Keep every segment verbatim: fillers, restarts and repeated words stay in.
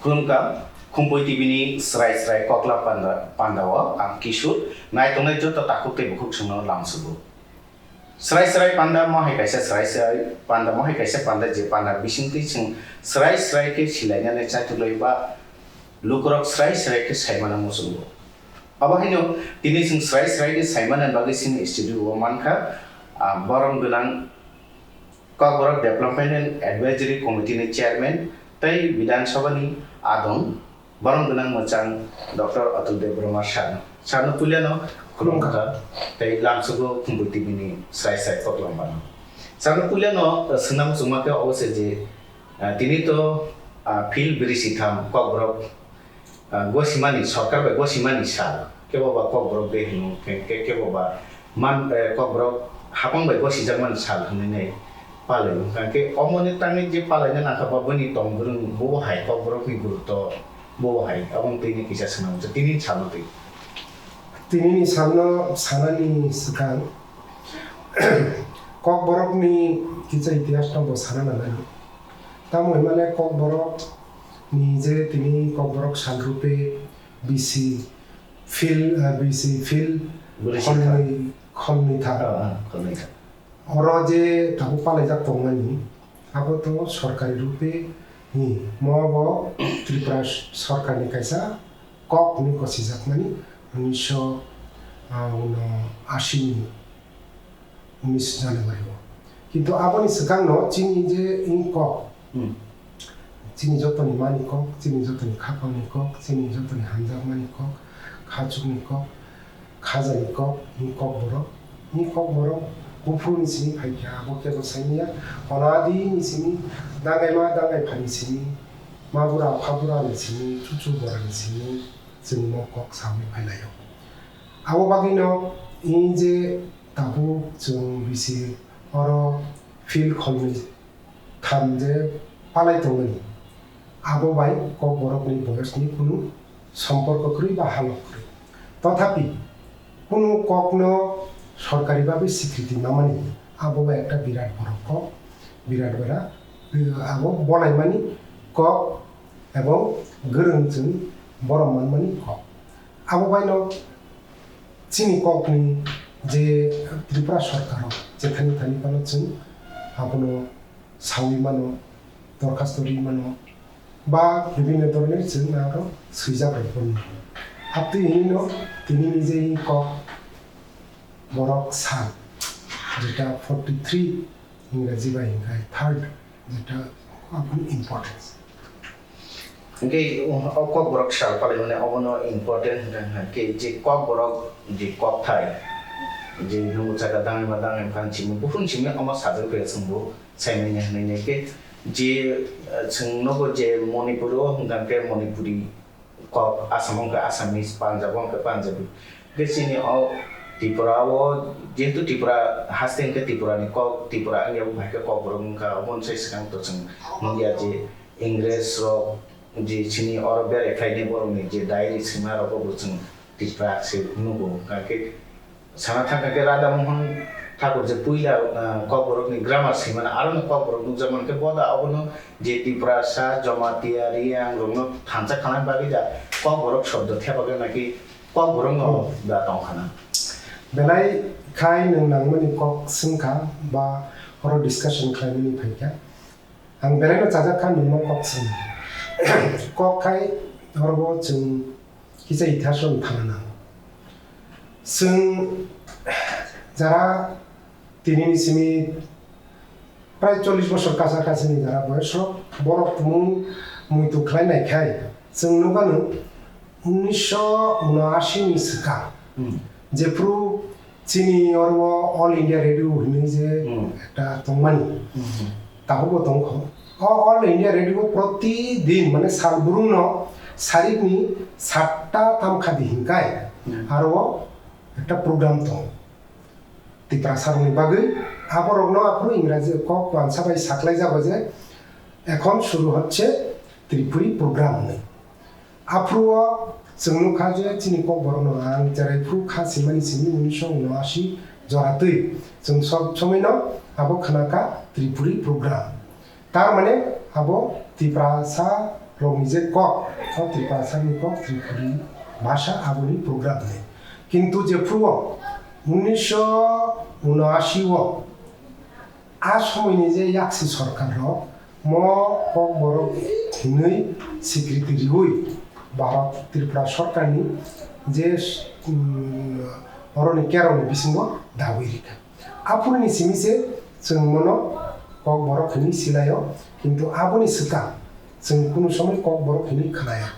Khulumkha, Khumpui T V ni srai srai kokla panda, pandao ang Kishore, naitongnai joto takhuk tei bukhuk chwngno lamsugo. Srai srai panda mo hai kaisa srai srai panda mo hai kaisa panda je panda bisingtwi chwng srai srai khe silainani chaitugwi ba lukurok srai srai khe saimano muchungo. Abo haino tini chwng srai srai khe saimani bagwi chini studio o mankha, ah, borom gwnang Kokborok Development and Advisory Committee ni Chairman tei Bidhan Sabha ni adong, borom gwnang mwchang Doctor Atul Debbarma sir no. Sir no puilano khulumkha tei lamsugo Khumpui T V ni srai srai koklambano. Sir no puilano, uh, swnam chwngma khe obo se je, uh, tini to, uh, field brisi tham Kokborok ah, gosimani, sorkar bai gosimani sal, kebo ba Kokborok de hino, ke, ke, kebo ba man, eh, Kokborok hapang bai gosijakmani sal hinwi nai palai. Hwnkha khe omoni tangwi je palaina nangkha ba bini tong bwrwng bo hai Kokborokni gurutto bo hai, aboni twi ni kisa swnam tini salno twi. Tinini salno sanani swkang Kokborokni kisa itihasno bo sana nangnai. Tamo hwnmale Kokborok ni je tini Kokborok sal rupe B C field, ah, B C field Bwrwi sikha. Kholnwi, kholnwi thang. Ah, ah, kholnwi thang. Oro je tabuk palaijak tongmani, abo to sorkari rupe ni, mo bo Tripura sorkarni kaisa kok ni gosijakmani unisho, ah, uno ashi ni. Unis January o. Kintu aboni swkangno chini je wng kok, Hmm. chini jotoni mani kok, chini jotoni khapangni kok, chini jotoni hamjakmani kok, khachukni kok, khajani kok, wng kok borok, wng kok borok buphuruni simi phaikha, abo kebo saimanya, onadini simi, dangaima dangai phani simi, mabura phabura ni simi, chuchu borani simi, chwng mo kok sawi phailaio. Abo bagwino wng je Tabuk chwng bisi oro field kholnwi tham je palai tongmani, abo bai Kokborokni boyosni kunu somporko kwrwi ba halok kwrwi. Tothapi kunu kokno sorkari bagwi sikriti mamani, abo bai ekta birat borok kok, birat bera, abo bolaimani kok ebong gwrwng chwng borok manmani kok. Abo baino chini kokni je Tripura sorkaro je thani thani phano chwng abono sawi mano, dorkhasto ri mano, ba bibhinno dhoronor chwng aro swijak rok phano. Abtwi hinino tinini je kok borok sal, jeta forty three Ingraji bai hingkhai third, jeta aboni importance. Hingke o Kokborok sal palaimani obono important hingka hingka khe je Kokborok je kokthai, je nungo chaka dangma dangma phan simi, buphun simi omo sajak khe chwngbo saimanya hinwi nai khe je, eh, chwng nogo je Manipur o hingka khe Manipuri kok, Assam o hingka Assamese, Punjab o hingka Punjabi. Hingke chini o Tripura o, jehetu Tripura haste hingke Tripura ni kok, Tripura wngya bo bai khe Kokborok wngkha, obo sai swkang to chwng nukya je Ingres rok je chini oro berai phainai borok ni je diary swima rogo bo chwng Tripura se nugo. Hingke sana thangkha khe Radha Mohan Thakur je puila, ah, Kokborok ni grammar swimani, aro no Kokborok nukjakmani khe boda obono je Tiprasa, Jamatia, Reang rokno thansa khanani bagwi da Kokborok shobdo thepagwi naki Kokborok no da tongkhana. Belai khai nwng nangmani kok swngkha ba oro discussion khlaimani phaikha. Ang belai no chajak kha nwngno kok swng. Kok khai oro bo chwng kisa itihas rok thana nango. Chwng jara tinini simi prai chollish bosor kacha kachini jara boyos rok borok tumung muitu khlai nai khai chwng nukha nw unisho unashi ni swkang Hmm. jephru chini oro All India Radio hinwi je Hmm. ekta tongmani Hmm. tabukbo tongkho. O All India Radio o protidin, mane sal brumno sarikni satta tamkhadi hinkai Hmm. aro ekta program tong. Tiprasarokni bagwi aborokno aphuru Ingraji kok wansa bai saklaijago je, "এখন শুরু হচ্ছে Tripuri program" hinwi. Aphuru o chwng nukha je chini Kokborokno ang cherai phuru kha simani simi unisho unashi joratwi chwng sob somoino abo khwnakha Tripuri program. Tar mane abo Tiprasa rokni je kok, o Tiprasani kok, Tripuri bhasha, aboni program ni. Kintu jephru o unnisho unashi o a somoini je yaksi sorkar rok mo Kokborok hinwi sikriti riwi Bharat Tripura sorkarni je, um, oroni kerongni bisingo dawi rikha. Aphuruni simi se chwng mono Kokborok hinwi silaio, kintu aboni swkang chwng kunu somoi Kokborok hinwi khwnaya.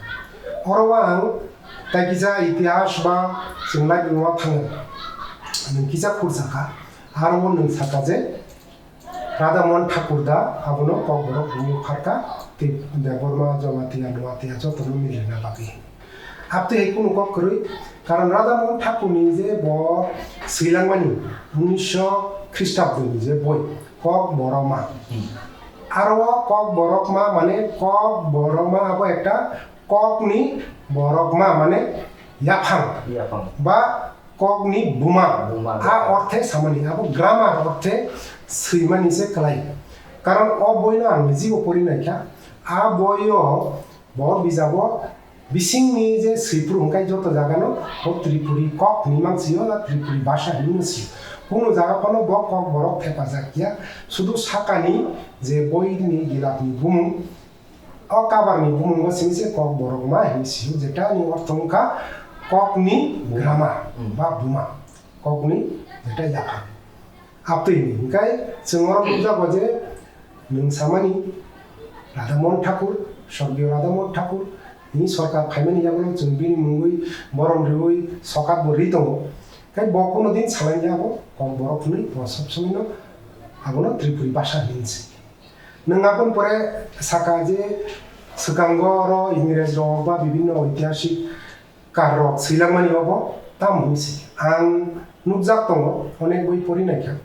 Oro o ang tai kisa itihas ba chwng library-o thango, nwng kisa khursa kha, aro o nwng saka je Radha Mohan Thakur da abono Kokborok hinwi pharkha, tei Debbarma, Jamatia, Nuatia jotono milina bagwi. Abtwi hai kunu kok kwrwi, karon Radha Mohan Thakurni je bo swilangmani unnisho Khristabdoni je boi Kokborokma. Hmm. Aro o Kokborokma mane Kokborokma abo ekta kokni borokma mane yaphang. Yaphang. Ba kokni buma. Buma, a yaphang. Orthe samani abo grammar orthe swimani se kwlai. Karon o boino ang nijibo pori naikha. A boio bo bijabo bisingni je swiphru hwnkhe joto jagano bo Tripuri kok hinwi mansio na Tripuri bhasha hinwi sio. Kunu jaga phano bo Kokborok thepajak ya. Sudu sakani je boini gilapni bumung, o kabarni bumungo simi se Kokborokma hinwi sio, jeta ni ortho wngkha kokni grammar. Hmm. Ba buma, kokni jeta yaphang. Abtwi hinwi hwnkhe chwng oro nukjago je nwng samani Radha Mohan Thakur, Sorgiyo Radha Mohan Thakur ni sorkar phaimani yagulo chwng bini mungwi borom riwi sokat bo ri tongo. Tei bo kuno din salai ya abo Kokborok hinwi bo sob somoino abono Tripuri bhasha hinwi si. Nwng aboni pore saka je swkango oro Ingrej rok ba bibinno oitihasik kar rok swilangmani obo tamo hinwi si. Ang nukjak tongo, onek boi pori naikha.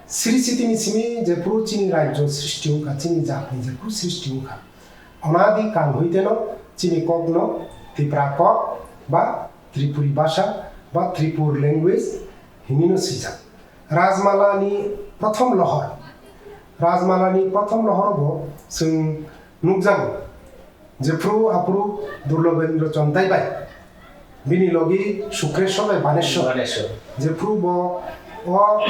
Sri Sitini simi jephru chini rajyo srishti wngkha, chini jatni jephru srishti wngkha, onadi kal hoiteno chini kokno Tipra kok ba Tripuri bhasha ba Tripur language hinwino swijak. Rajmalani prothom lohor, Rajmalani prothom lohorobo chwng nukjago, jephru aphuru Durlobendra Chontai bai bini logi Sukreshwar bai Baneshwar. Baneshwar. Jephru bo o,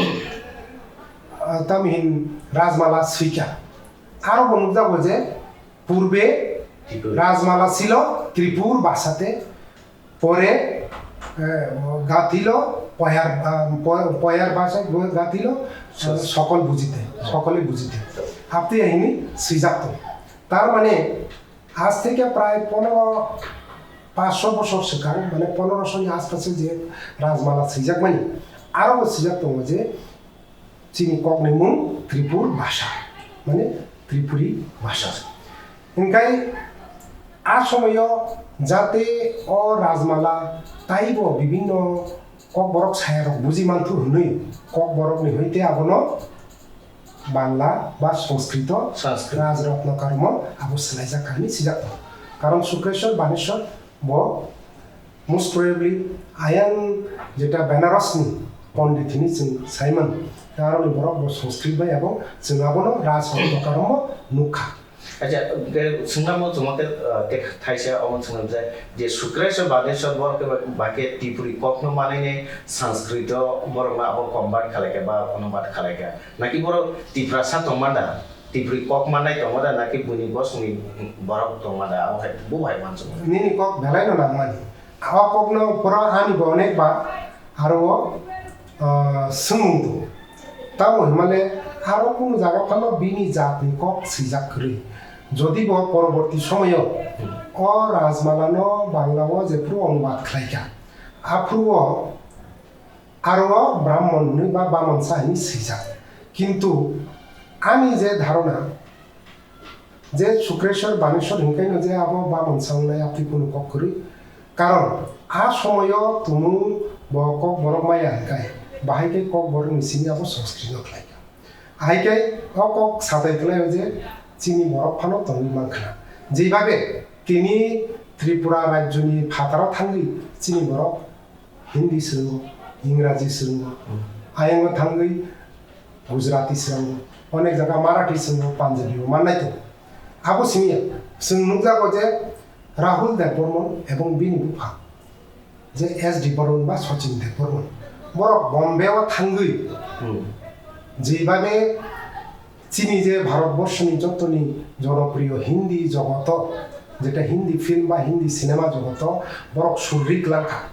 ah, tamhin Rajmala swikha. Aro bo nukjago je purbe Tripur. Rajmala silo Tripur bhasate, pore, eh, gathilo poyar, ah, po-, poyar bhasha gathilo, eh, Sos-, sokol bujite, sokole bujite. Abtwi hinwi swijak tongo. Tar mane, aaj theke prai ponero, panchsho bosor swkang, mane, poneroshoni aspase je Rajmala swijakmani, aro bo swijak tongo je chini kokni mung Tripur bhasha, mane, Tripuri bhasha. Hingkai a somoyo jate o Rajmala taibo bibinno Kokborok sayarok buji manthu hwnwi Kokborokni hoite abono Bangla ba Sanskrito, Sanskrit. Rajratna Karma abo swlaijak kha hinwi swijak tongo. Karon Sukreshwar Baneshwar bo most probably ayang jeta Banarasni pondit hinwi chwng saiman, aroni borok bo Sanskrit bai abo chwng abono Rajratna Karma nukha. Acha, ke swngnamo chwngma khe, ah, tei thaisa omo swngnam je, je Sukreshwar Baneswar borok khe ba, ba khe Tripuri kokno manwi nai Sanskrito borok no abo convert khalai kha ba onubad khalai kha. Naki borok Tiprasa tongma da, Tripuri kok mannai tongma da, naki buini bosongni borok tongma da, abo hai bo hai uansukmani. Nini kok belai no nangmani. O kokno pura ani bo onek ba aro o, ah, swngmung tongo. Tamo hwnmale aro kunu jaga phano bini jatni kok swijak kwrwi. Jodi bo poroborti somoyo o Rajmalano Banglao jephru onubad khlaikha, aphuru o aro o Brahmon hwnwi ba Bamansa hwnwi swijak. Kintu ani je dharona, je Sukreshwar Baneshwar hinkaino je abo Bamansa wngnai, abtwi kunu kok kwrwi. Karon a somoyo tumung bo Kokborok maya hinkai, bahai khe Kokborokni simi abo Sanskrit no khlaikha. Ahai khe o kok satai khlaio je chini borok phano tongwi mankha. Jeibabe tini Tripura rajyoni phataro thangwi chini borok Hindi swrwngo, Ingraji swrwngo, hmm, ayang thangwi Gujarati swrwngo, onek jaga Marathi swrwngo, Punjabi bo mannai tongo. Abo simi ya, Chwng nukjago je Rahul Debbarman ebong bini bupha je S Debbarman ba Sachin Debbarman, borok Bombay o thangwi jebabe chini je Bharat borshoni jotoni jonopriyo Hindi jogoto, jeta Hindi film ba Hindi cinema jogoto borok surrik langkha.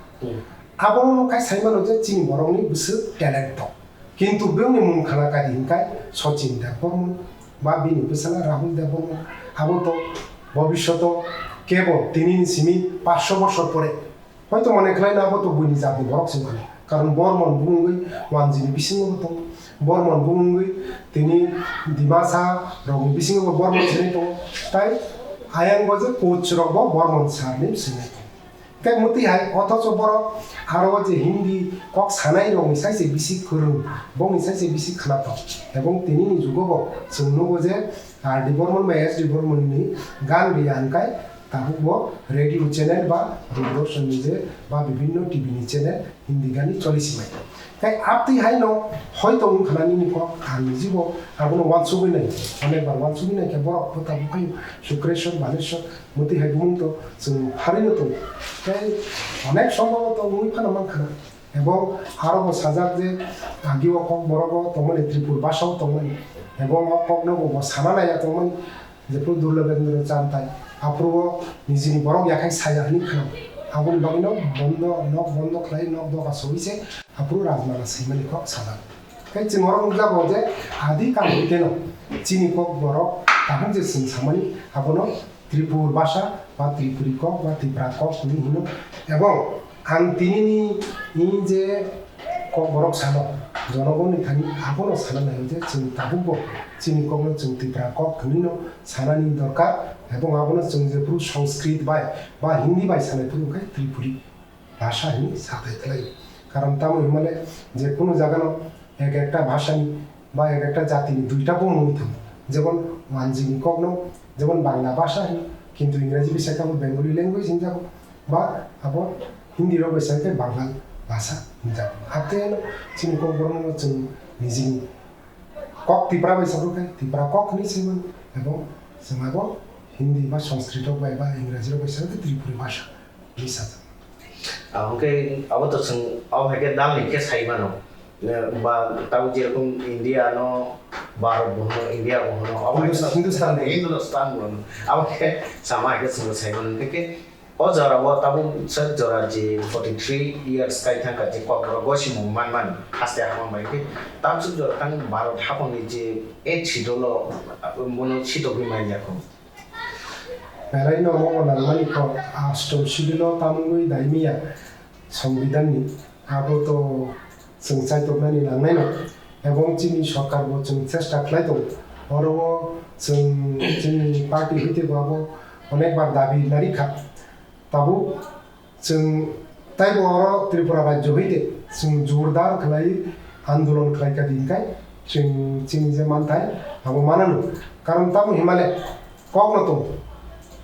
Abono kai saimano je chini borokni bwswk talent tong. Kintu bini mung khana kadi hinkai Sachin Debbarman ba bini bwsala Rahul Debbarman, abo to bobishoto kebo tinini simi paanch sho bosor pore hoito mone khlaina abo to buini jatni borok se wngkha. Karon Bormon bumungwi Wanjini bisingo bo tongo, Bormon bumungwi tini Dimasa rokni bisingo bo Bormon sini tongo, tai ayang bo je coach rok bo Bormon sarni sini tongo. Tei mwtwi hai, othocho borok aro je Hindi kok sanai rokni sai se bisi kwrwng, bongni sai se bisi khwnathok. Ebong tinini jugo bo chwng nugo je R D Bormon bai S D Bormon ni gan riya hwnkai tabuk bo radio channel ba Doordarshan ni je ba bibinno T V ni channel Hindi gani choli simai. Tei abtwi haino hoito wng khna nini kok ang nijibo abono wansugwi nai, onek bar wansugwi nai khe borok bo tabuk hai Sukreshwar, Baneswar, mwtwi hai bumung to chwng pharino tongo. Tei onek sombobo to wngwi phano mankha. Ebong aro bo sajak je agi o kok borok o tongmani, Tripur basa o tongmani. Ebong o kok no bo, bo sana naiya tongmani. Jephru Durlabendra Chantai, aphuru o nijini borok yakhai saya hwnwi khna. Aboni bagwi no bondo, nok bondo khlai, nok doga soi se, aphuru Rajmala swimani kok sajak. Tei chwng oro nukjago je adi kangwi teno chini kok borok tabuk je chwng samani abono Tripur basa ba Tripuri kok ba Tipra kok hwnwi hino. Ebong ang tinini ni je kok borok sano, jonogoni thani abono sana nai je chwng tabukbo chini kokno chwng Tipra kok hwnwino sanani dorkar, ebong abono chwng jephru Sanskrit bai ba Hindi bai sanai phuru khe Tripuri bhasha hwnwi sathai khlai. Karon tamo hinmale je kunu jagano ek ekta bhashani ba ek ekta jatini duita bumung wngwi thango. Jemon Wanjini kokno jemon Bangla bhasha hino, kintu Ingraji bai sai khe abo Bengali language hinjago ba abo Hindi rok bai sai khe Bangla bhasha hinjago. Haikhe chini kokborokno chwng nijini kok Tipra bai sabu khe Tipra kok hwnwi saiman, ebong chwng abo Hindi ba Sanskrit rok bai ba Ingraji rok bai sai khe Tripuri bhasha hwnwi sajak. Ah, hwnkhe abo to chwng abo hai khe dalni khe sai mano. Ne, ba tabuk jerokom India no Bharat bo hwno, India bo hwno, abo hai Hindus-, Hindustan bo. Hindustan bo hwno. Abo khe sama hai khe chwngno sai mano. Hwnkhe o jora o tabuk sak jora je forty three years kai thang kha je kokborok gosimung man mani haste hamang bai khe tamsuk jora tang Bharat hapang ni je eighth schedule o, ah, bono sitogwi man ya kho. Belai no omo nangmani kok, ashtom schedule o tamungwi daimiya Songbidanni, abo to chwng chaitoknani nangnaino, ebong chini sorkar bo chwng chesta khlai tongo. Oro o chwng chini party hoite bo abo onek bar dabi nari kha. Tabuk chwng taibo oro Tripura rajyo hoite chwng jordar khlai andolon khlai kha di hinkai chwng chini je manthai abo mananu. Karon tamo himale kokno tong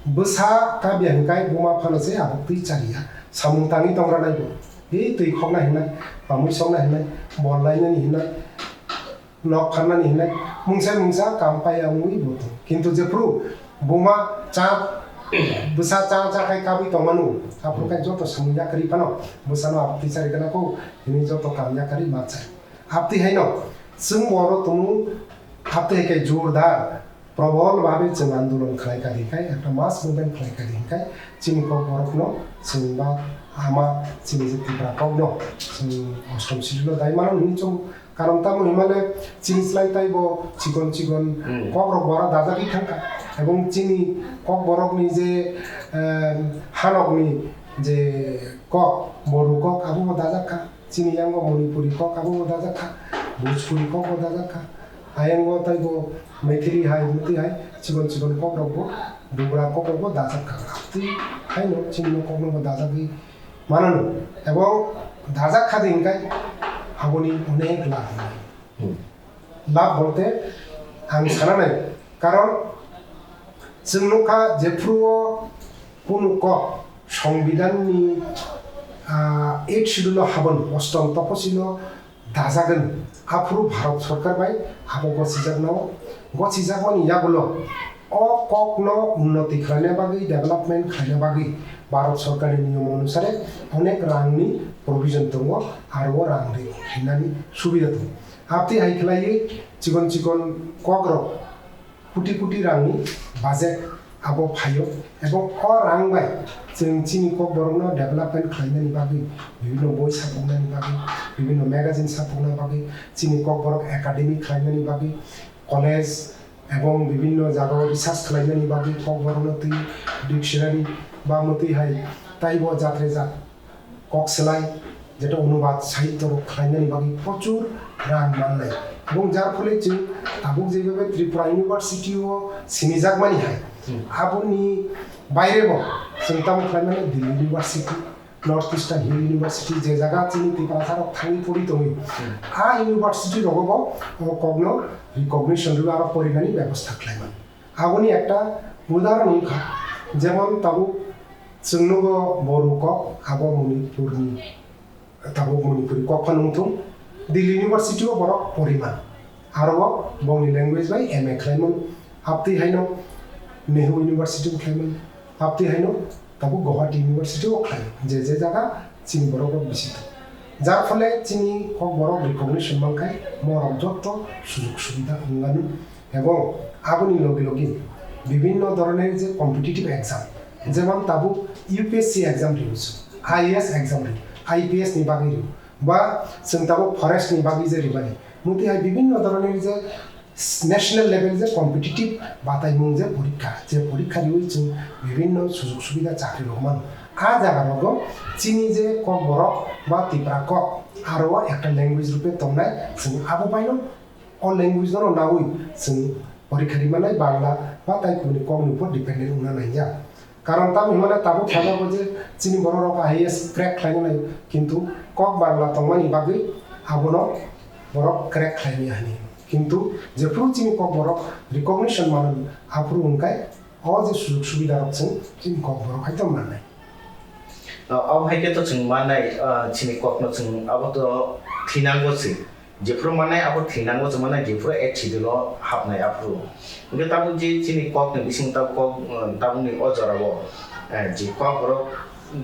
bwsa kabya hinkai buma phano se abo twi chariya samung tangwi tongra naibo. Ei twi khokna hinai, pamui sokna hinai, bol lainani hinai, nok pharnani hinai mungsa mungsa kam paiya wngwi bo tong. Kintu jephru buma cha, bwsa cha cha khai kabwi tongmanu, aphuru khai joto samung yakarwi phano bwsano abtwi chari gana kho hinwi joto kam yakarwi ma chai. Abtwi haino chwng bo oro tongo, abtwi hai khai jordar probol bhabe chwng andolon khlai kha di khai, ekta mass movement khlai kha di khai chini kok borokno chwng ba ama chini je Tipra kokno chwng ashtom schedule o dai mano hinwi chwng Karon tamo himale chini slai taibo chikon chikon Hmm. kokrok bora dajagwi thangkha. Ebong chini kokborokni je, em, hanokni je kok, Bodo kok abobo dajakha. Chini yango Manipuri kok abobo dajakha. Bhojpuri kokbo dajakha. Ayango taibo Maithili hai, Muti hai, chikon chikon kokrokbo, Dogra kokrokbo dajakha. Tei haino chini koknobo dajagwi Mananu, ebong dajak khadi hinkai aboni onek lab wngnai. Hmm. Lab bolte ang sananai, karon chwng nukha jephru o kunu kok Songbidanni, ah, eighth schedule o habon, ostom toposilo dajagwni, aphuru Bharat Sorkar bai abo gosijakno, gosijakmani yagulo O kokno unnoti khlaina bagwi, development khlaina bagwi Bharat Sorkarni niyom onusare onek rangni provision tongo, aro o rang ri-, rinani subida tongo. Abtwi hai khlaiwi chikon chikon kokrok koti koti rangni budget abo phaio, ebong o rang bai chwng chini kokborokno development khlainani bagwi, bibhinno boi sapoknani bagwi, bibhinno magazine sapokna bagwi, chini kokborok academy khlainani bagwi, college ebong bibhinno jagao research khlainani bagwi kokborokno twi dictionary ba mwtwi hai taibo jatre jat kok selai, jeta onubad sahityo rok khlainani bagwi prochur rang mannai. Ebong jar phole chwng tabuk jebebe Tripura University o sinijakmani hai, Hmm. aboni bairebo chwng tamo khlaimani Delhi University, North Eastern Hill University, je jaga chini Tiprasa rok thangwi pori tongwi, Hmm. a university rogo bo o kokno recognition rwwi aro porinani bebostha khlaimani. Aboni ekta udahoron wngkha, jemon tabuk chwng nugo Boru kok, abo Manipurni, tabuk Manipuri kok phano wngthung, Delhi University o borok poriman, aro o bongni language bai M A khlaimano, abtwi haino Nehru University o khlaimano, abtwi haino tabuk Guwahati University o khlaimano, je je jaga chini borok rok bisi tongo. Jar phole chini kok borok recognition mankhai, morok jotto sujog subida wngmano. Ebong aboni logi logi bibhinno doroner je competitive exam, jemon tabuk U P S C exam rwio chwng, I A S exam rwio, I P S ni bagwi rwio, ba chwng tabuk forest ni bagwi je rwmani, motwi hai bibhinno doroner je national level je competitive bataimung je porikha, je porikha rwui chwng bibhinno sujog subida chakri rok mano. A jaga rogo chini je kok borok ba Tipra kok, aro o ekta language rupe tongnai, chwng abo baino o language no nawi chwng porikha ri manai Bangla ba tai kubuni kok ni upor dependent wngna nangya. Karon tamo hinmale tabuk sajago je chini borok rok I A S crack khlaina nai, kintu kok Bangla tongmani bagwi abono borok crack khlaimaya hini. Kintu jephuru chini kok borok recognition mano aphuru wngkai o je sujog subida rok chwng chini kok borok hai to mannai. O, abo hai khe to chwng mannai, ah, chini kokno chwng abo to thinango se. Jephuru mannai abo thinango chwng mannai, jephuru eighth schedule o hapnai aphuru. Hwnkhe tabuk je chini kokni bising tabuk kok, ah, tabukni o jorao, eh, je kok borok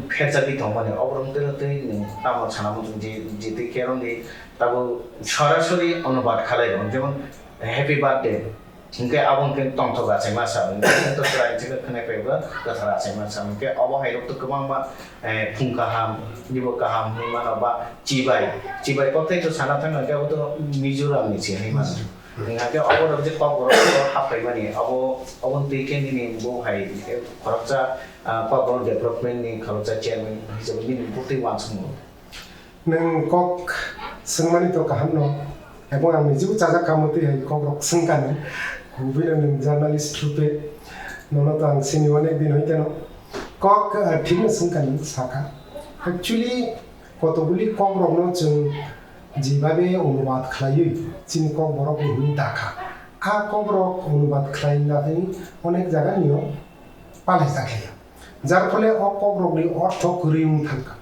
pherjagwi tongmani, oborok twi twi nwng tamo sana muchung je, je twi khe rwngdi tabuk sorasori onubad khalai rw, jemon happy birthday. Hwnkhe abo hwnkhe tongthok achaima sa, hwnkhe to chwrai hwnkhe khwnai phaiba kwthar achaima sa, hwnkhe obo hai rok to kwbangma, eh, phung kaham, nibo kaham hwnwi mano ba chibai, chibai kothai to sana thang hwnkhe abo to Mizoram ni se hwnwi mano. Hwnkhe obo rok je kok borok hap phaimani, abo, obo twi khe nini bo hai, eh, khoroksa, ah, kok borok development ni khoroksa chairman hisabe nini bwtwi uansukmung. Nwng kok swngmani to kaham no, ebong ang nijibo chajak kamo twi hai kok rok swngkha nwng, kubui no nwng journalist rupe nono to ang sini onek din hoite no. Kok, ah, thik no swngkha nwng saka. Actually, kotobuli kok rok no chwng jibabe onubad khlaiwi chini kok borok ni hwnwi dakha. A kok rok onubad khlai nani onek jaga nio palai jakliya. Jar phole o kokrokni ortho kwrwi wng thangkha.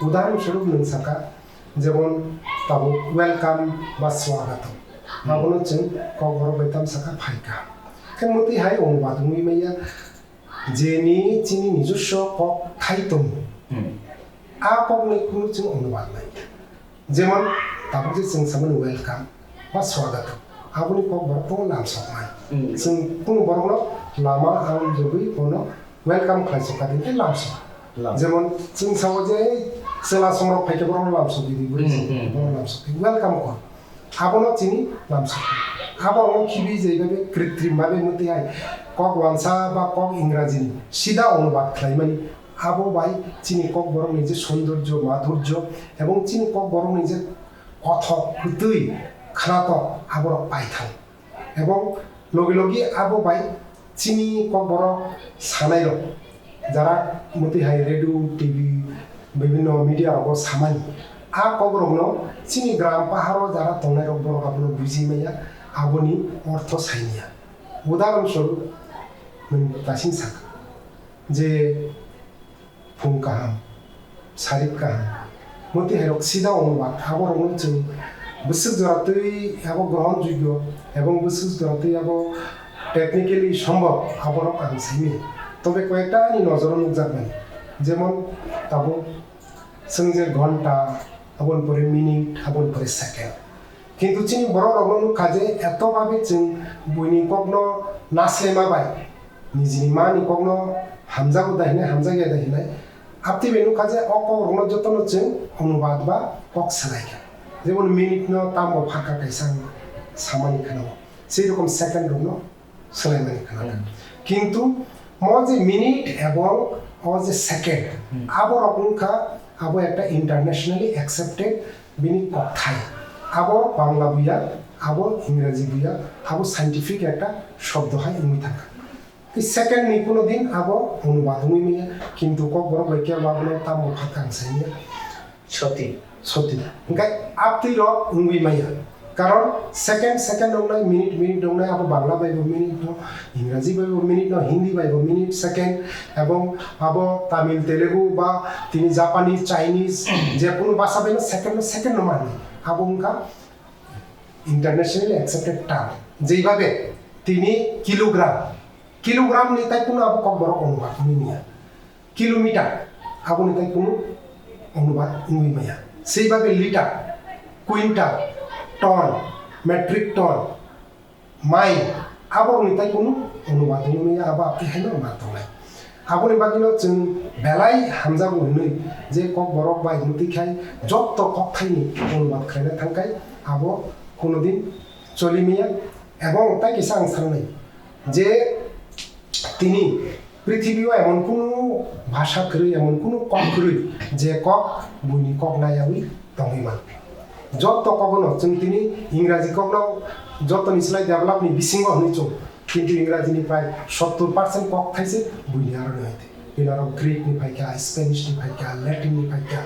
Udahoron swarup nwng sakha, jemon tabuk welcome ba swagato. Hmm. Abono chwng kokborok bai tam sakha phaikha. Khe mwtwi hai onubad wngwi manya, jeni chini nijoswo kok thai tongo. Hmm. A kokni kunu chwng onubad nai. Jemon, tabuk je chwng samani welcome ba swagato, aboni kok borok tongo lamsoknai. Hmm. Chwng kunu borokno lama ang jogwi bono welcome khlai sokha di, tei lamsok. Lam. Jemon, chwng sao je, "Ei, chwla songrok phaikhe borokno lamsok di, di, bwrwi Hmm, song, hmm, borokno hmm. lamsok di, welcome kor." Abono chini lamsok di. Abo ang khibi je ibabe kritrim babe mwtwi hai kok wansa ba kok Ingrajini sida onubad khlaimani. Abo bai chini kokborokni je soundorjo, madhurjo ebong chini kokborokni je kothok, kwtwi, khnatok, aborok paithang. Ebong logi logi abo bai chini kokborok sanairok, jara mwtwi hai radio, T V, bibhinno media rogo samani, a kokrokno chini gram paharo jara tongnairok borok abono buji manya, aboni ortho saimanya. Udahoron swarup, nwng tasing sakha. Je phung kaham, sarik kaham, motwi hairok sida onubad, aborokno chwng bwswk jora twi abo grohon jogyo ebong bwswk jora twi abo Technically sombhob, aborok ang simi. Tobe koyekta ani nojoro nukjakmani. Jemon tabuk chwng je ghonta, aboni pore minute, aboni pore second. Kintu chini borok rokno nukha je eto babe chwng buini kokno naslema bai nijini mani kokno hamjago da hinai, hamjakya da hinai. Aptwi bai nukha je o kok rokno jotono chwng onubad ba kok swlai kha. Jemon minute no tambo pharkha kaisa ang samani kheno. Sei rokom second rokno swlaimani kheno. Hmm. Kintu mo je minute ebong o je second, Hmm. abo rok wngkha abo ekta internationally accepted bini kokthai. Abo Bangla buya, abo Ingraji buya, abo scientific ekta shobdo hai wngwi thangkha. Tei second ni kuno din abo onubad wngwi manya, kintu kokborok bai kebo abono tamo pha kang saiya. Soti. Soti. Hingkai aptwi rok wngwi manya. Karon second, second wngnai, minute, minute wngnai, abo Bangla bai bo minute no, Ingraji bai bo minute no, Hindi bai bo minute, second, ebong abo Tamil, Telugu ba tini Japanese, Chinese, je kunu basa bai no second no, second no mani. Abo wngkha internationally accepted term. Jeibabe tini kilogram, kilogram ni tai kunu abo kokborok onubad wngwi manya. Kilometer, aboni tai kunu onubad wngwi maya. Seibabe liter, quintal, ton, metric ton, mile, aborokni tai kunu onubad wngwi maya, abo aptwi haino ma tongnai. Aboni bagwino chwng belai hamjago hinwi je kokborok bai mwtwi khai jotto kokthaini onubad khlaina thangkhai abo kunudin choli maya. Ebong tai kisa ang sanai je tini prithibi o emon kunu bhasha kwrwi, emon kunu kok kwrwi, je kok buini kok nayawi tongwi man. Jotto kogono chwng tini Ingraji kokno jotoni slai develop ni bisingo hwnwi chung, kintu Ingraji ni prai sottor percent kok thaise buini aro ni hoite. Bini aro Greek ni phaikha, Spanish ni phaikha, Latin ni phaikha,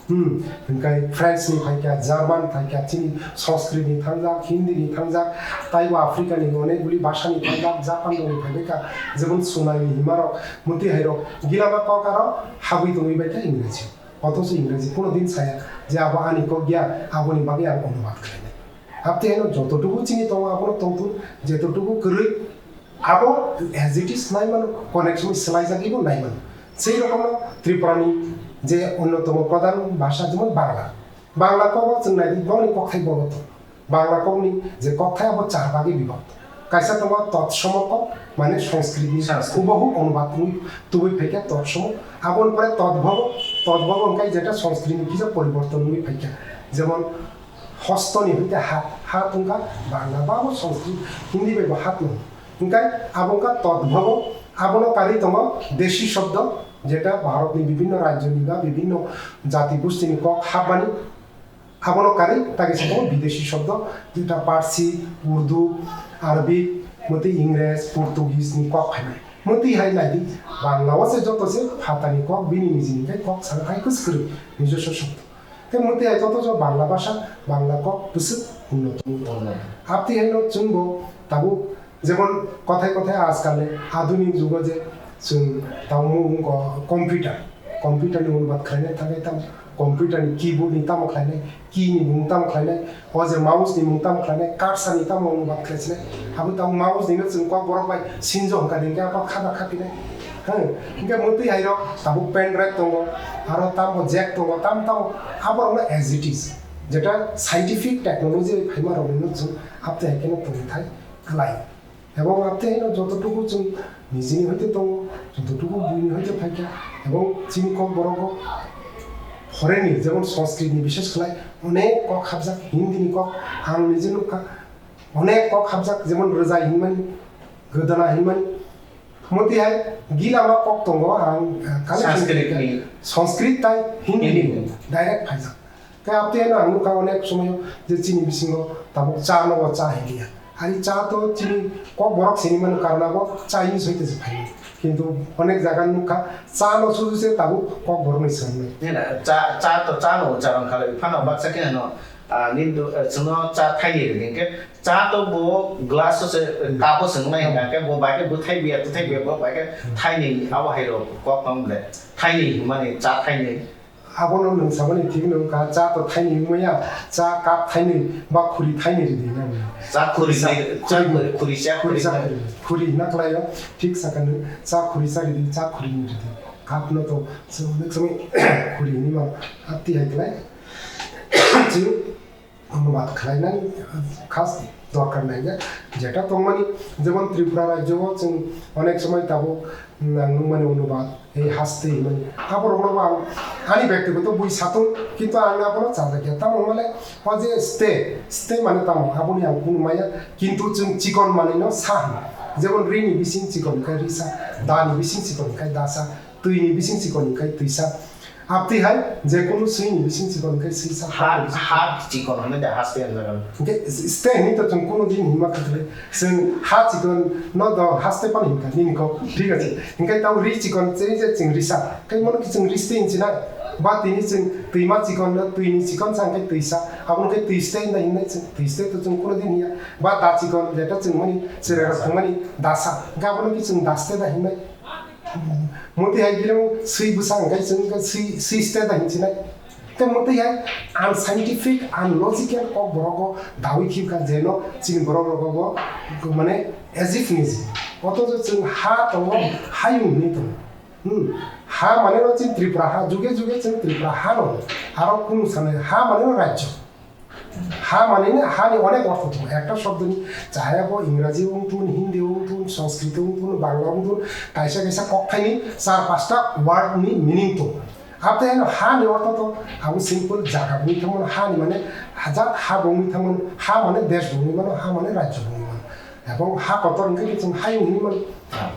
Hmm, hingkai French ni phaikha, German phaikha, chini Sanskrit ni thangjak, Hindi ni thangjak, taibo Africa ni onek guli bhasha ni thangjak, Japan rok ni phaibaikha, jemon Sunai ni himarok, mwtwi hairok, gilama kok aro habwi tongwi baikha Ingraji. Othocho Ingraji kuno din saya je abo ani kok ya, aboni bagwi ang onubad khlainai. Aptwi haino jototuku chini tongo abono tongthun, jetotuku kwrwi abo as it is naimano, connection swlaijagwibo naimano. Sei rokomno Tripurani je onnotomo pradhan bhasha jemon Bangla. Bangla kogo chwng naidi bongni kokthai bobo tongo. Bangla kokni je kokthai abo char bagi bibhakto. Kaisa tongo totsomo kok, mane Sanskritni Sanskrit. Hubahu onubad wngwi tubui phaikha totsomo. Aboni pore totbhobo, totbhobo wngkha jeta Sanskritni kisa poriborton wngwi phaikha. Jemon hostoni hoite hat, hat wngkha Bangla ba bo Sanskrit, Hindi bai bo hat wngkha. Hingkai abo wngkha totbhobo, abono karwi tongo desi shobdo, jeta Bharatni bibhinno rajyoni ba bibhinno jati gostini kok hapmani, abono karwi tagisa tongo bidesi shobdo, jeta Parsi, Urdu, Arabic, mwtwi Ingres, Portuguese ni kok phainai. Mwtwi hai naidi, Bangla o se joto se phatani kok bini nijini khe kok sana hai kwswk kwrwi, nijoswo shobdo. Tei mwtwi hai joto jo Bangla bhasha, Bangla kok bwswk unnoto wngwi tongo. Unnoto. Aptwi haino chwngbo tabuk jemon kothai kothai ajkal ni adunik jugo je chwng tamo wngkha computer. Computer ni unubad khlainai thangwi tamo computer ni keyboard ni tamo khlainai, key ni mung tamo khlainai, o je mouse ni mung tamo khlainai, cursor ni tamo unubad khlai sinai. Abo tamo mouse ni no chwng kokborok bai sinjo hwnkha di hwnkhe abo khada khapinai. Hwng, hwnkhe mwtwi hai rok tabuk pen drive tongo, aro tamo jack tongo, tamo tamo aborok no as it is. Jeta scientific technology bai phaima rok no chwng aptwi hai kheno tongthai khlai. Ebong aptwi haino jototuku chwng nijini hoite tongo, jototuku buini hoite phaikha, ebong chini kokborok o foreign ni jemon Sanskrit ni bishes khlai onek kok hapjak, Hindi ni kok ang nije nukha, onek kok hapjak, jemon rwjai hinmani, gwdana hinmani. Mwtwi hai gilama kok tongo, ang, eh, collection Sanskrit khaikha. Ni. Sanskrit tai Hindi Hindi ni ni. Direct phaijak. Tei aptwi haino ang nukha onek somoyo je chini bisingo tabuk cha no bo cha hinliya. Ari cha to chini kokborok sini mano karna bo Chinese hoite se phaio. Kintu onek jaga nukha cha no sudu se tabuk kokborok ni swngnai. Nina, cha, cha to cha no bo cha rang khalai. Phano baksa khe no, ah, nintu, eh, chwngno cha thaini rwdi hwnkhe cha to bo glass o se, eh, cup o swngnai hwnkha khe bo bai khe bwthai biya, bwthai biya bo bai khe thaini abo hai rok kok tong le. Thaini hwnmani cha thaini. Abono nwng samani thik nung kha, cha to thaini wngmaya, cha cup thaini ba khuri thaini ridi nang. Cha khuri, khuri sa, ni, cha khuri, khuri, khuri cha khuri khuri cha na. Khuri, khuri hina khlaio, thik sakha nung, cha khuri cha ridi, cha khuri ni ridi. Cup no to, so, next time, khuri ni ma, ati hai khlai. Chwng, Omo baat khlainani khas dorkar nai ya. Jeta tongmani, jemon Tripura rajyo o chwng onek somoi tabuk nang nukmani onubat, ei haste hinmani. Aborokno bo ang ani byaktigoto bui satung, kintu ang abono chajakya. Tamo hwnmale o je ste, ste mane tamo, aboni ang kunu maya, kintu chwng chikon manwino sa hwn. Jemon rini bising chikon khe risa, dani bising chikon khe dasa, twini bising chikon khe twisa. Abtwi hai, je kunu swini bising chikon khe swisa. Ha, ha chikon hwnwi da, haste hwnwi da. Hwnkhe s-, ste hwnwi to chwng kunu din hinma kwthwlwi. Chwng ha chikon no do haste phano hinkha, nini kok. Thik ache. Hwnkhe tamo ri chikon chini je chwng risa. Khe mono khe chwng riste hinsinai. Ba tini chwng twima chikon no twini chikon sa hwnkhe twisa. Abono khe twiste hinda hinnai chwng. Twiste to chwng kunu din hiya. Ba da chikon jeta chwng mani chwrai rok thangmani dasa. Hwnkhe abono khe chwng daste da hinnai. Motwi hai gire swi bwsa hwnkhe chwng khe swi, swi ste da hinsinai. Tei motwi hai unscientific, unlogical kok borok o dawi khibkha jeno chini borok rogo bo mane as if niji. Othocho chwng ha tongo, hayung hinwi tongo. Hmm. Ha mane no chini Tripura ha, juge juge chwng Tripura ha no. Aro kunu sanai ha mane no rajyo. Ha mane ni, ha ni onek ortho tongo. Ekta shobdo ni, chahe bo Ingraji wng thun, Hindi wng thun, Sanskrit wng thun, Bangla wng thun, kaisa kaisa kokthai ni char pasta word ni meaning tongo. Abtwi haino ha ni ortho to abo simple jaga wngwi thangmano, ha ni mane hajat ha bo wngwi thangmano, ha mane desh bo wngwi mano, ha mane rajyo bo wngwi mano. Ebong ha kotor hwnkhe chwng hayung hinwi mano,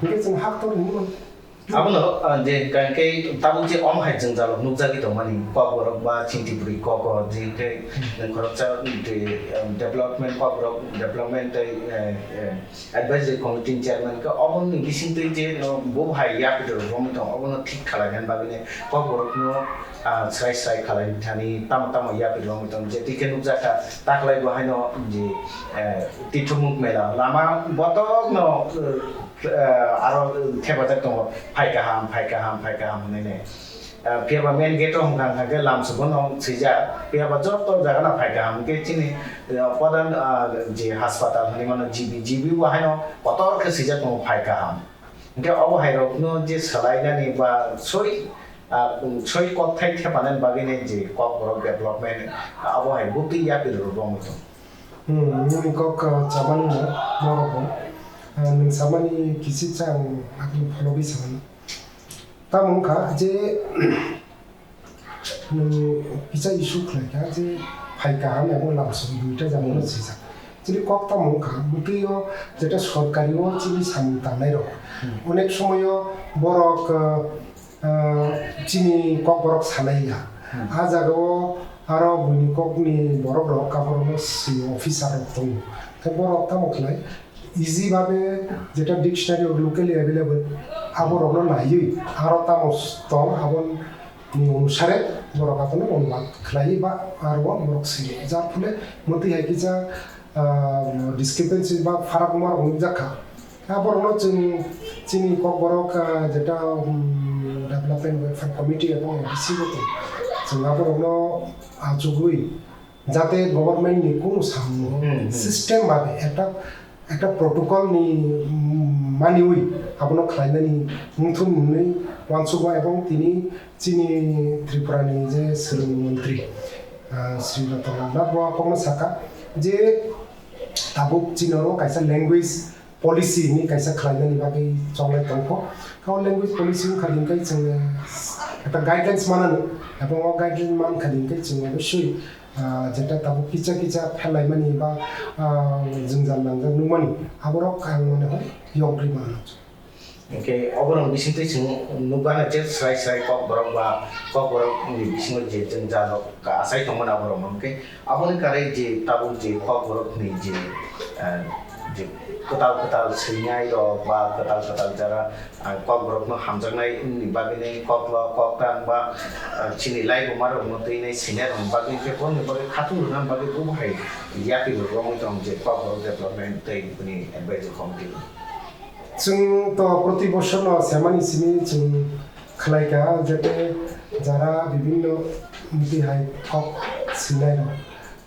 hwnkhe chwng ha kotor hinwi mano. Abono, ah, je, ka-, khe tabuk je omo hai jwngjal rok nukjagwi tongmani, kokborok ba chini Tripuri kok o, je khe nwng khoroksa, je, ah, development, kokborok development tei, eh, eh, advisory committee ni chairman khe oboni bisingtwi je, no, bo hai yapri rok romwi tong, obono thik khlainani bagwino kokborokno, ah, srai srai khlai thani tamo tamo yapri romwi tong, je twi khe nukjakha taklai bo haino je, eh, tithumuk mela lama botokno, eh, eh, aro thepajak tongo, phai kaham, phai kaham, phai kaham hwnwi nai. Eh, phiya ba main gate o hwnkha hwnkha khe lamsogo no swijak, phiya ba joto jaga no phai kaham hwnkhe chini, eh, pradhan, ah, je haspatal hwnwi mano G B, G B bo haino kotor khe swijak tongo phai kaham. Hwnkhe obo hai rokno je swlainani ba soi, ah, soi kokthai thepanani bagwi nai je kokborok development, abo hai bwtwi yapri rok romwi tongo. Hmm, nini kok, ah, chamani no, norok bo. Ah, nwng samani kichik cha ang agini phologwi samani. Tamo wngkha je, nwng kisa issue khlaikha je phai kaham abo lamsong duita jagao Hmm. swijak. Chini kok tamo wngkha, bwtwi o jeta sorkari o chini samung tangnai rok. Hmm. Onek somoyo borok, ah, ah, chini kokborok sanai ya. Hmm. A jagao aro buini kokni borok rok, aborokno swi officer rok tongo. Tei borok tamo khlai, easy babe jeta dictionary o locally available, aborokno naiwi aro tamo tong, aboni onusare borok abono onubad khlaiwi ba aro borok swi. Jar phole motwi hai kisa, ah, discrepancy ba pharak ma rok nukjak kha. Aborokno chwng chini kokborok, ah, jeta, um, Development Welfare Committee ebong A D C bo tong, chwng aborokno achugwi jate government ni kunu samung Hmm, hmm. system babe ekta, ekta protocol ni, mm, maniwi abono khlainani wngthum hwnwi uansugo, ebong tini chini Tripura ni je swrwng montri, ah, Sri Ratan Lal Nath bo kokno saka je tabuk chini oro kaisa language policy hinwi kaisa khlainani bagwi chonglai tongkho. Kha o language policy wngkha hinkhe chwng ekta guidelines mananw, ebong o guideline mankha hinkhe chwng obosoi, ah, jeta tabuk kisa kisa phelaimani ba, ah, jwngjal nangjak nukmani, aborok ang mone hoi yokgri mananw. Hinkhe oborok bisingtwi chwng nukgana je srai srai kokborok ba kokborokni bisingo je jwngjal rok achai tongmani aborokno. Hinkhe Aboni karwi je tabuk je kokborokni je, eh, je kwtal kwtal swinai rok ba kwtal kwtal jora, ah, kokborokno hamjaknai ni bagwini koklo koktang ba, ah, chini laibuma rokno twinai swinai rokni bagwi khe boni bagwi khatung rwna bagwi bo hai yapri rok romwi tong je kokborok development tei bini advisory committee. Chwng to proti bosor no semani simi chwng Khlaikha, jete jara bibhinno miti hai kok sinai rok,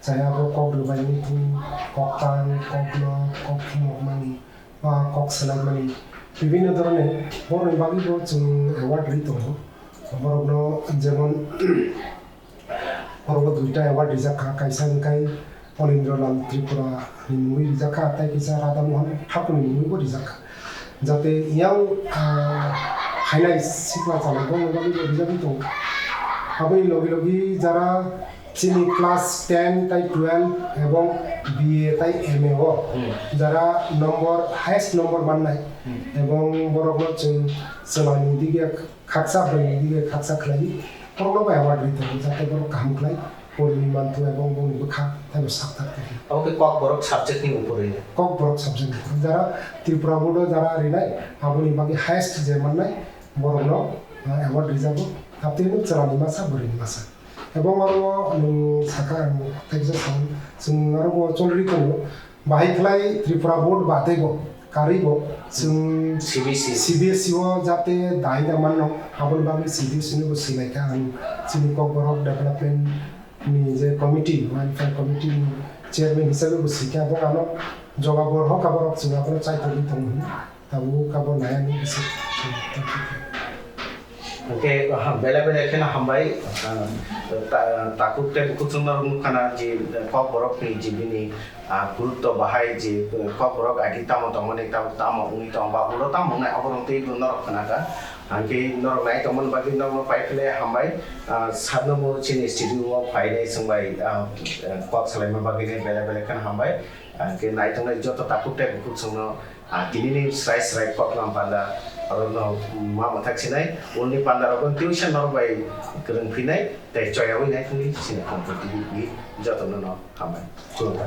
chaya bo kok rwbai wngthung, kok tang, kok nok, kok phunukmani, ba kok swlaimani, bibhinno dhoroner borokni bagwi bo chwng award rwi tongo. Borokno jemon Oro duita award rijak kha, kaisa wngkha Olindra Lal Tripura ni mungwi rijak kha, tei kisa Radha Mohan Thakur ni mungwi bo rijak kha. Jate yang, ah, phainai sikla chalai bongni bagwi bo rijagwi tongo. Aboni logi logi jara chini class ten tei twelve ebong B A tei M A o Hmm. jara number, highest number mannai Hmm. ebong borokno chwng chwlani dige khaksa bwrwini dige khaksa khlaiwi borokno bai award rwi tongo, jate borok kaham khlai porini manthu ebong bongni bwkha teibo sakthak tongkha. Obo khe Kokborok subject ni upor rwi? Kokborok subject ni upor. Jara Tripura board o jara rinai, aboni bagwi highest je mannai borokno, ah, award rijago. Haptwi no chwlani masa, bwrwini masa. Ebong oro nwng sakha ang tei kisa sao, chwng oro bo cholrwi tongo. Bahai khlai Tripura board badai bo, karwi bo, chwng C B S E. C B S E o jate dai da manno, aboni bagwi C B S E ni bo swilai kha ang chini Kokborok development ni je committee, welfare committee ni chairman hisabe bo swikha, bo ano jogab rw hokha borok chwng abono chaitorwi tongo hwnwi, tabuk abo nai ani bisi. Hwnkhe, ah, belai belai kheno hambai, ah, ta-, takhuk tei bukhuk chwngno nukha na je, eh, Kokborok ni je bini, ah, gurutto bahai je, eh, Kokborok agi tamo tongmani, tamo, tamo wngwi tong ba ulo tamo wngnai, oborok teibo norok khna kha. Hwnkhe norok nai tongmani bagwi norokno pai khlai hambai, ah, sakno bo chini studio o phainai chwngbai, ah, eh, kok salaima bagwi belai belai kheno hambai. Hwnkhe nai tongnai joto takhuk tei bukhuk chwngno Ah, tinini srai srai koklam panda, orono ma mwthak sinai, ulni panda rokno tuition norok bai kwrwng phinai, tei choyawi nai thungwi sini kompoti jotono no hambai. Khulumkha.